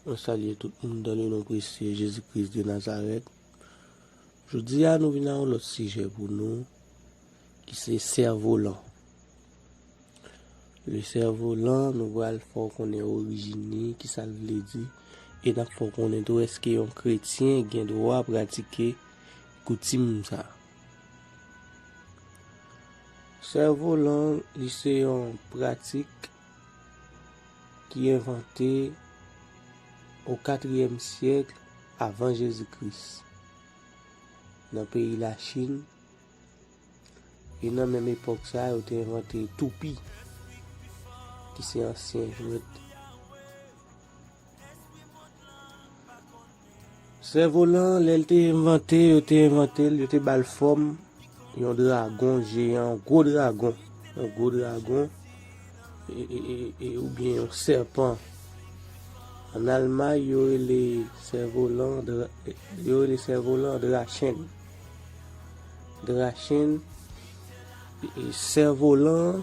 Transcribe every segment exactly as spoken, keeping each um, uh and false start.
Mwen salye tout moun dans le nom précieux Jésus-Christ de Nazareth. Jodi a, nou vin ak yon lòt sijè pou nou, ki se sèvolan. Le sèvolan, nou pral fè w konnen orijin li, kisa l vle di, e n ap fè w konnen tou èske yon kretyen gen dwa pratike koutim sa. Sèvolan, li se yon pratik ki envante o katriyèm syèk avan Jezi Kris nan peyi Lachin, e nan menm epòk sa a, yo te envante toupi, ki se ansyen jwèt. Sèvolan, lè l te envante, yo te envante l, yo te ba l fòm yon dragon jeyan, yon gwo dragon, yon gwo dragon, e, e, e, e, oubyen yon sèpan. Ann Almay, yo rele sèvolan, dra-, yo rele sèvolan Drachen. Drachen, e, e, sèvolan,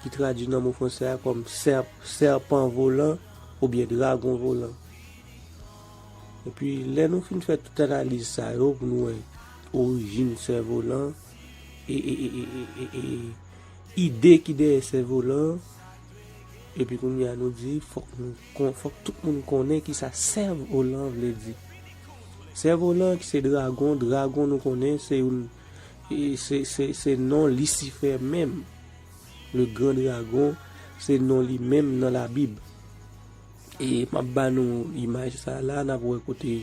ki tradui nan mo fransè a kòm sè-, sèpan volan oubyen dragon volan. Epi, lè nou fin fè tout analiz sa yo pou nou wè orijin sèvolan, e, e, e, e, e, e, e, ide ki dèyè sèvolan, epi kounye a nou di, fòk nou kon-, fòk tout moun konnen kisa sèvolan vle di. Sèvolan ki se dragon, dragon nou konnen se youn, e, se, se, se non Lisifè menm. Le gran dragon, se non li menm nan Labib. E m ap ba nou imaj sa la, n ap wè kote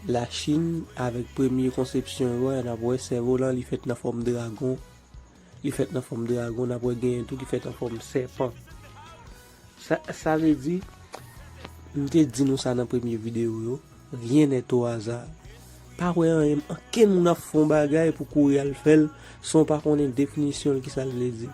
Lachin, avèk premye konsepsyon yo a, n ap wè sèvolan, li fèt nan fòm dragon. Li fèt nan fòm dragon, n ap wè genyen tou ki fèt an fòm sèpan. Sa, sa vle di, m te di nou sa nan premye videyo yo, rien n'est au hasard. Pa wè anyen, ankenn moun ap fè yon bagay pou kouri al fè l, san w pa konnen definisyon l, kisa l vle di.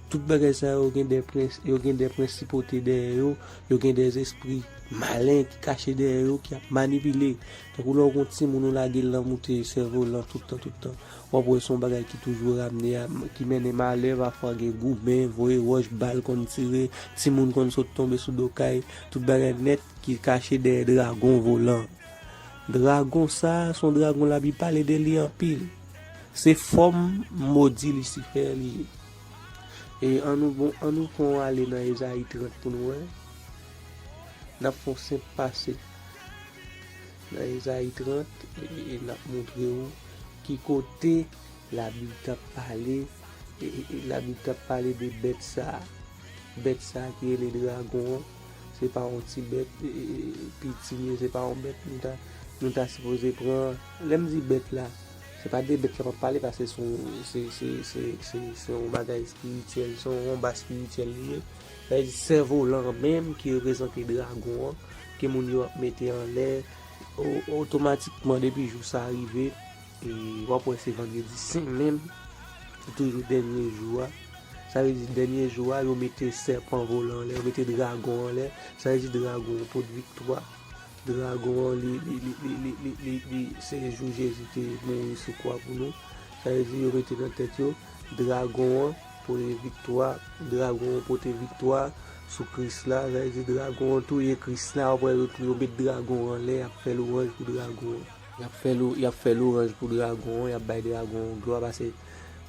Tout bagay sa yo gen de prens-, yo gen de prensipote dèyè yo, yo gen de zespri malen ki kache dèyè yo, ki ap manipile. Tankou lè w gen yon timoun ou lage l nan moute sèvolan tout tan, tout tan. W ap wè se yon bagay ki toujou ramne a, ki mennen malè, pafwa gen goumen, voye wòch, bal konn tire, timoun konn sot tonbe sou do kay, tout bagay nèt ki kache dèyè dragon volan. Dragon sa, se yon dragon Labib pale de li anpil. Se fòm modi Lisifè li ye. E ann nou, bon, ann nou pran ale nan Ezayi trant pou nou wè. N ap fè yon senp pase. Nan Ezayi trant, e, e, e n ap montre w ki kote Labib t ap pale, e, e, e Labib t ap pale de bèt sa a. Bèt sa a ki rele dragon an, se pa yon ti bèt, e, e, e, piti li ye, se pa yon bèt nou ta, nou ta sipoze pran. Lè m di bèt la, se pa de bèt la m ap pale, paske se yon, se, se, se, se, se yon bagay espirityèl, se yon wonba espirityèl li ye. Sa vle di sèvolan an menm ki reprezante dragon an, ke moun yo ap mete anlè, o-, otomatikman depi jou sa a rive, e w ap wè se Vandredi Sen menm, se toujou dènye jou a. Sa vle di dènye jou a, yo mete sèpan volan anlè, yo mete dragon anlè. Sa vle di dragon an pot viktwa. Dragon an, li, li, li, se jou Jezi te mouri sou kwa pou nou. Sa vle di yo mete nan tèt yo, dragon an pote viktwa, dragon an pote viktwa sou Kris la. Sa vle di dragon an touye Kris la, w ap wè yo, yo met dragon an anlè, y ap fè lwanj pou dragon an. Y ap fè lou-, y ap fè lwanj pou dragon an, y ap bay dragon an glwa, paske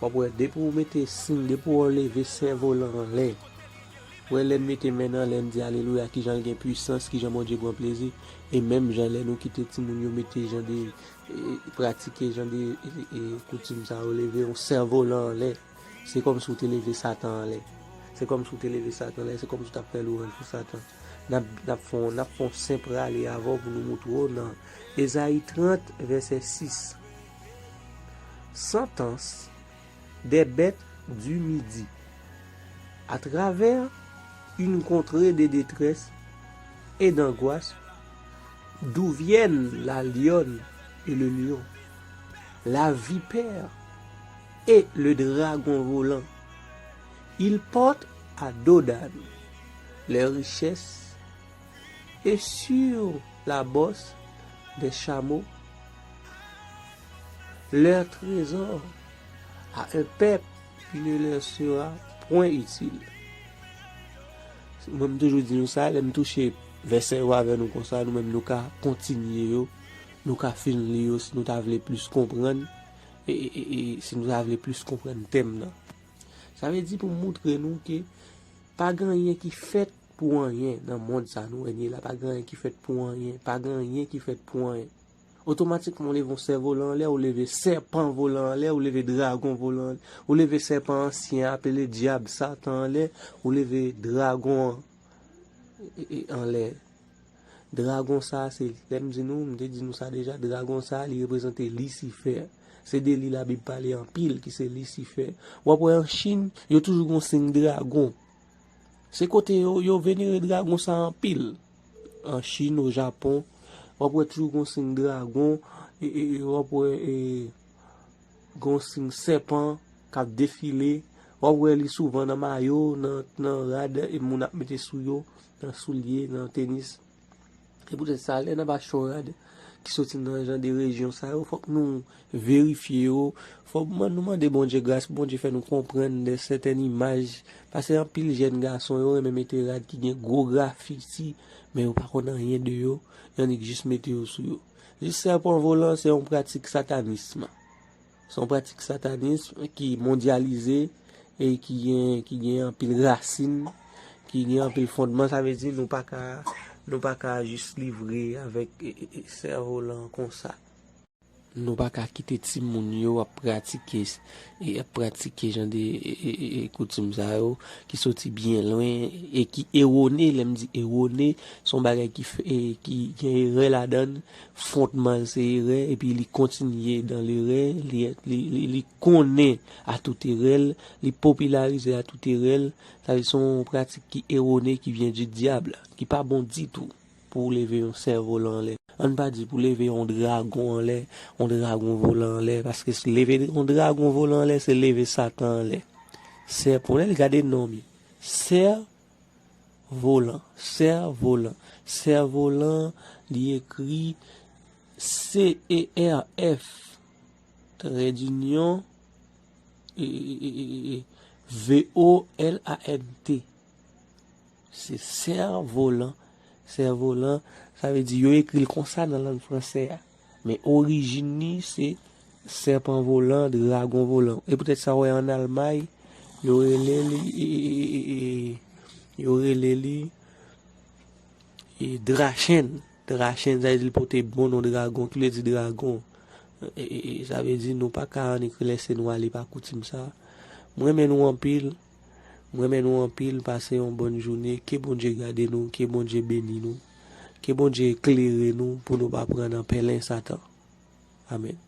w ap wè, depi w mete siy, depi w leve sèvolan anlè, w wè lè n mete men n anlè, n di alelouya, kijan l gen pwisans, kijan Bondye pran plezi. E menm jan lè nou kite timoun yo mete jan de, e, pratike jan de, e, e, koutim sa yo, leve yon sèvolan anlè, se kòmsi w te leve Satan anlè. Se kòmsi w te leve Satan anlè, se kòmsi w t ap fè lwanj pou Satan. N ap, n ap fè yon, n ap fè yon senp rale avè w pou nou moutre w nan Ezayi trant, vèsè sis. Santans des bêtes du midi. À travers une contrée de détresse et d'angoisse, d'où viennent la lionne et le lion, la vipère et le dragon volant. Ils portent à Dodan leurs richesses et sur la bosse des chameaux leur trésor, à un peuple qui ne leur sera point utile. Mwen, m toujou di nou sa, lè m touche Vèsè yo avè nou konsa, nou menm nou ka kontinye yo, nou ka fin li yo si nou ta vle plis konprann, e, e, e, e si nou ta vle plis konprann tèm nan. Sa vle di pou m moutre nou ke pa gen anyen ki fèt pou anyen nan mond sa nou wè n ye la, pa gen anyen ki fèt pou anyen, pa gen anyen ki fèt pou anyen. Otomatikman, ou leve yon sè volan anlè, ou leve sèpan volan anlè, ou leve dragon volan anlè, ou leve sèpan ansyen apele dyab, Satan anlè, ou leve dragon an, e, e, anlè. Dragon sa, se, lè m di nou, m te di nou sa deja, dragon sa, li reprezante Lisifè. Se de li Labib pale anpil, ki se Lisifè. W ap wè an Chin, yo toujou gon siy dragon. Se kote yo, yo venere dragon sa anpil. An Chin, o Japon, w ap wè toujou gon siy dragon, e, e, e w ap wè, e, gon siy sèpan k ap defile. W ap wè li souvan nan mayo, nan, nan rad, e moun ap mete sou yo, nan soulye, nan tenis. Se poutèt sa, lè n ap achte yon rad ki soti nan jan de rejyon sa yo, fòk nou verifye yo. Fòk man-, nou mande Bondye gras, Bondye fè nou konprann de sètèn imaj. Paske anpil jèn gason, yo renmen mete rad ki gen gwo grafiti, men yo pa konn anyen de yo, yo annik jis mete yo sou yo. Jis sèpan volan, se yon pratik satanism. Se yon pratik satanism ki mondyalize e ki gen, ki gen anpil rasin, ki gen anpil fondman. Sa vle di nou pa ka, nou pa ka jis livre avèk, e, e, e, sèvolan konsa. Nou pa ka kite timoun yo ap pratike, e, ap pratike jan de, e, e, e, e, koutim sa yo ki soti byen lwen e ki ewone. Lè m di ewone, se yon bagay ki fè, e, ki gen erè ladan l. Fondman l se erè, epi li kontinye dan lerè, li, li, li, li konnen a tout erè l, li popilarize a tout erè l. Sa vle di se yon pratik ki ewone, ki vyen di dyab, ki pa bon ditou pou w leve yon sèvolan anlè. Ann pa di pou leve yon dragon anlè, yon dragon volan anlè, paske s-, leve yon dragon volan anlè, se leve Satan anlè. Sèpan, lè l gade non li. Sè volan, sèvolan, sèvolan, li ekri C E R F, trè dinyon, e, e, e, e, e, V O L A N T. Se sèvolan. Sèvolan, sa vle di yo ekri l konsa nan lang fransè a. Men orijin li se sèpan volan, dragon volan. E poutèt sa w wè ann Almay, yo rele li, e, e, e, e, e, yo rele li, e, Drachen. Drachen, sa vle di l pote bon non dragon, ki vle di dragon. E, e, e, sa vle di nou pa ka annik lese nou ale pa koutim sa. M renmen nou anpil. M renmen nou anpil. Pase yon bòn jounen. Ke Bondye gade nou. Ke Bondye beni nou. Ke Bondye eklere nou pou nou pa pran nan pèlen Satan. Amèn.